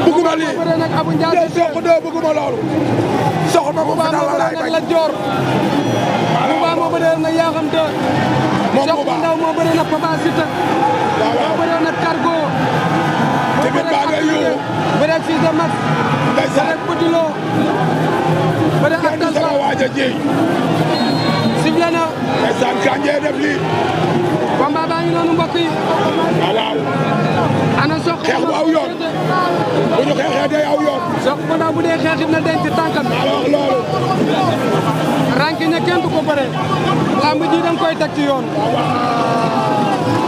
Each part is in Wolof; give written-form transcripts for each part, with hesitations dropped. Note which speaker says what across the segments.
Speaker 1: bëgguma lii tey Sokh 2 bëgguma loolu soxna bu fetal la laay bañ
Speaker 2: la joor Bouba moo bëree nag yaa xam te
Speaker 1: moom
Speaker 2: Sokh
Speaker 1: Bouba
Speaker 2: ndaw moo bëree nag Papa Sita moo bëree nag Cargo
Speaker 1: tamit baa ngay yuuxu
Speaker 2: bëree ak Fils de Max
Speaker 1: ndeysaan
Speaker 2: bëree ak Petit Lo bëree ak
Speaker 1: kenn sama waaj a jéy
Speaker 2: sifflé na
Speaker 1: ndeysaan kanjee def lii
Speaker 2: combat baa ngi noonu mbokk yi
Speaker 1: waaw
Speaker 2: ana Sokh
Speaker 1: xeex bu aw yoon bu ñu xeexee day aw yoon
Speaker 2: Sokh bu ndaw bu dee xeexit na denc tànkam
Speaker 1: maa la wax loolu
Speaker 2: ranki ne kenn du ko bëre lamb ji danga koy teg ci yoon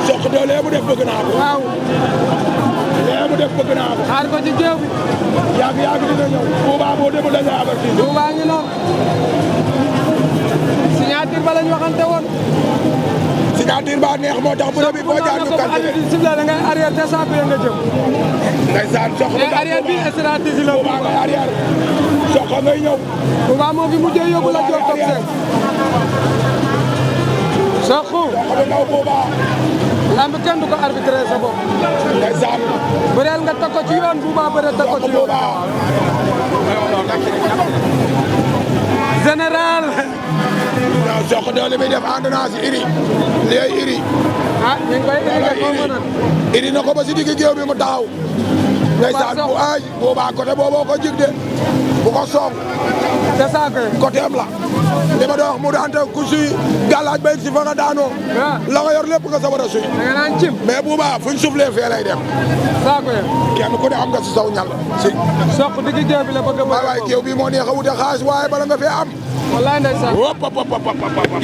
Speaker 1: Sokh 2 lee mu def bëgg naa ko
Speaker 2: waaw
Speaker 1: lee mu def bëgg naa ko
Speaker 2: xaar ko ci géew bi
Speaker 1: yàgg dina ñëw Bouba boo demul dañu avertir
Speaker 2: Bouba ngi noonu signature ba lañ waxante woon
Speaker 1: signature ba neex moo tax bu ne bi boo jaar ñu kan
Speaker 2: di sifflé da ngay arrière te saako ya nga jëm
Speaker 1: ndeysaan Sokh
Speaker 2: mais arrière bi stratégie la
Speaker 1: Bouba ngay arrière Sokh ngay ñëw
Speaker 2: Bouba moo fi mujjee yóbbu la jox top 5 Sokh
Speaker 1: Sokh bi ndaw Bouba
Speaker 2: lamb kenn du ko arbitré sa bopp
Speaker 1: ndeysaan
Speaker 2: bëreel nga teg ko ci yoon Bouba bëre teg ko ci yoon général
Speaker 1: non Sokh 2 li muy def ànd naa si iri lii iri
Speaker 2: ah ñu ngi koy
Speaker 1: iri na ko ba si digg géew bi mu taxaw ndeysaan bu ay Bouba côté booboo ko jig de bu ko soog
Speaker 2: te saako yi
Speaker 1: côté am la li ma doon wax mu daante ku suy gàllaaj ba si fa nga daanoo la nga yor lépp nga sa war a suy
Speaker 2: da nga naan cim
Speaker 1: mais Bouba fuñ soufflé fee lay dem
Speaker 2: saako yi
Speaker 1: kenn ku ne am nga si saw ñal si
Speaker 2: Sokh digg géew bi la bëgg a
Speaker 1: waay géew bi moo neex a wute xaalis waaye bala nga fee am
Speaker 2: wallaay ndeysaan
Speaker 1: wop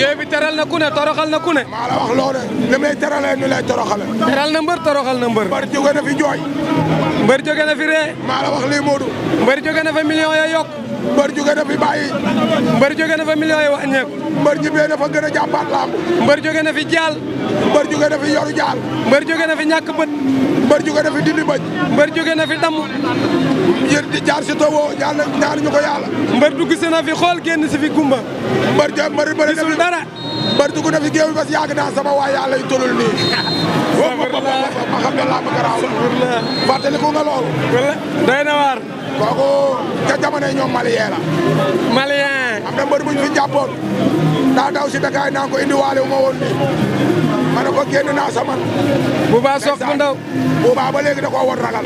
Speaker 2: géew bi teral na ku ne toroxal na ku ne
Speaker 1: maa la wax loolu ni muy teralee ñu lay toroxale
Speaker 2: teral na mbër toroxal na mbër
Speaker 1: mbër jóge na fi jooy
Speaker 2: mbër jóge na fi ree
Speaker 1: maa la wax lii Modou
Speaker 2: mbër jóge na fa millions ya yokk
Speaker 1: mbër jóge na fi bàyyi
Speaker 2: mbër jóge na fa millions ya wàññeeku
Speaker 1: mbër ñibbee na fa gën a jàmbaat lamb
Speaker 2: mbër jóge na fi jaal
Speaker 1: mbër jóge na fi yoru jaal
Speaker 2: mbër jóge na fi ñàkk bët
Speaker 1: mbër jóge na fi dindi bëj
Speaker 2: mbër jóge na fi damm
Speaker 1: yéen di jaar si tawoo ñaan ñu ko yàlla
Speaker 2: mbër dugg si na fi xool génn si fi gumba
Speaker 1: mbër bëri na
Speaker 2: gisul
Speaker 1: fi
Speaker 2: dara
Speaker 1: mbër dugg na fi géew bi bas yàgg naa sama waay yàlla yu tolul nii ma xam ne lamb garaaw la fàttaliku nga loolu
Speaker 2: wala doy na waar
Speaker 1: kooku ca jamono yi ñoom malien la
Speaker 2: malien
Speaker 1: am na mbër buñ fi jàppoon daa daw si Dakar naa ko indi waale wu ma woon nii ma ne ko génn naa sama
Speaker 2: Bouba Sokh bu ndaw
Speaker 1: Bouba ba léegi da koo woon ragal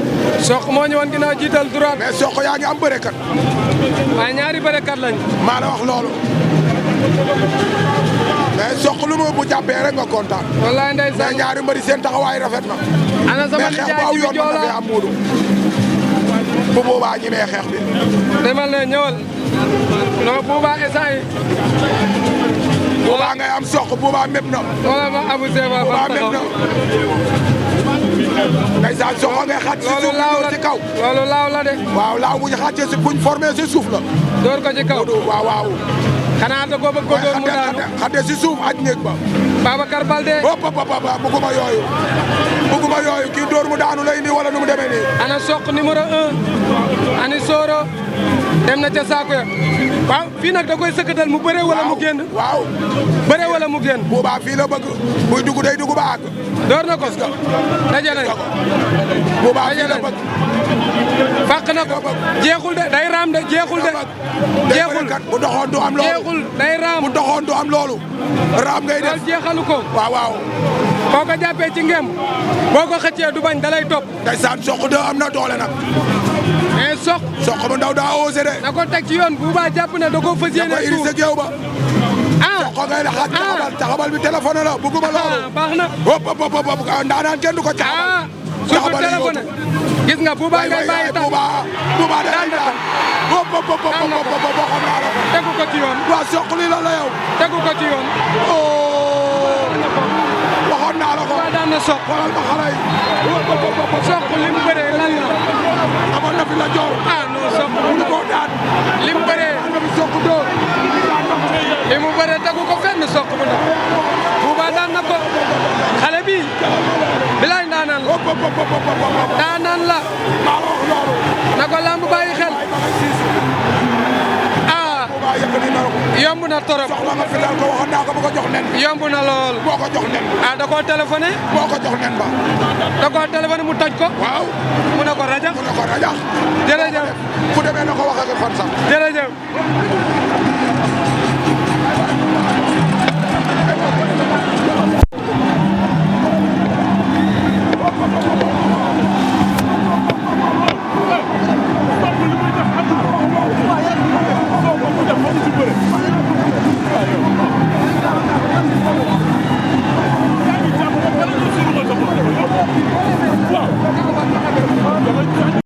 Speaker 2: Sokh moo ñu woon ginnaaw jiital droite
Speaker 1: mais Sokh yaa ngi am bërekat
Speaker 2: waaye ñaari bërekat lañ
Speaker 1: maa la wax loolu mais Sokh lu mu bu jàppee rek nga kontaan
Speaker 2: wallaay ndeysaan
Speaker 1: mais ñaari mbëri seen taxawaay rafet na
Speaker 2: ana sama
Speaker 1: mais xeex bu aw yoon mën na fee am muudu bu boobaa ñi mee xeex bi
Speaker 2: demal ne ñëwal non Bouba instant yi
Speaker 1: Bouba ngay am Sokh Bouba mépp na
Speaker 2: wala ma Abou Seba
Speaker 1: Bouba mépp na ndeysaan Sokh ngay xàcc si suuf door ci kaw
Speaker 2: loolu laaw la de
Speaker 1: waaw laaw bu ñu xàccee si buñ formé si suuf la
Speaker 2: door ko ci kaw
Speaker 1: waaw waaw
Speaker 2: xanaa da koo bëgg ko door mu daanu
Speaker 1: xàtte si suuf aj néeg ba
Speaker 2: Babacar Baldé
Speaker 1: bëgguma yooyu kii door mu daanu lay indi wala nu mu demee nii
Speaker 2: ana Sokh numéro 1 ani Soro dem na ca saako ya waaw fii nag da koy sëkkatal mu bëre wala mu génn
Speaker 1: waaw
Speaker 2: bëre wala mu génn
Speaker 1: Bouba fii la bëgg buy dugg day dugg ba àgg
Speaker 2: door na ko daje nañ
Speaker 1: Bouba fii la bëgg
Speaker 2: fàq na ko jeexul de day raam de jeexul de jeexul
Speaker 1: bu doxoon du am loolu
Speaker 2: jeexul day raam
Speaker 1: bu doxoon du am loolu raam ngay def
Speaker 2: loolu jeexalu ko
Speaker 1: waaw
Speaker 2: boo ko jàppee ci ngem boo ko xëccee du bañ da lay topp
Speaker 1: ndeysaan Sokh 2 am na doole nag
Speaker 2: mais
Speaker 1: Sokh bu ndaw daa osé de
Speaker 2: na ko teg ci yoon Bouba jàpp na da koo fas yéene
Speaker 1: iri sa géew ba Sokh ngay la xaaj taxabal bi téléphone la bëgguma loolu
Speaker 2: baax na
Speaker 1: hop ndaanaan kenn du ko caxabal
Speaker 2: surtout téléphone gis nga Bouba ngay bàyyi tax
Speaker 1: Bouba day daan hop waxoon naa la ko
Speaker 2: tegu ko ci yoon
Speaker 1: waa Sokh lii la yow
Speaker 2: tegu ko ci yoon
Speaker 1: waxoon naa la ko
Speaker 2: Bouba daan na Sokh
Speaker 1: xoolal ma xale yi
Speaker 2: Sokh li mu bëree lan la
Speaker 1: amoon na fi la joor
Speaker 2: non Sokh
Speaker 1: mënu koo daan
Speaker 2: li mu bëree
Speaker 1: na fi Sokh 2
Speaker 2: li mu bëree tegu ko fenn Sokh bu ndaw Bouba daan na ko xale bi bilaay ndaanaan la ndaanaan la na ko lamb bàyyi xel yomb na torop
Speaker 1: soxla nga fi daal ko waxoon naa ko bu ko jox nen
Speaker 2: yomb na lool
Speaker 1: boo ko jox nen
Speaker 2: da koo téléphoné
Speaker 1: boo ko jox nen ba
Speaker 2: da koo téléphoné mu toj ko
Speaker 1: waaw
Speaker 2: mu ne ko rajax
Speaker 1: mu ne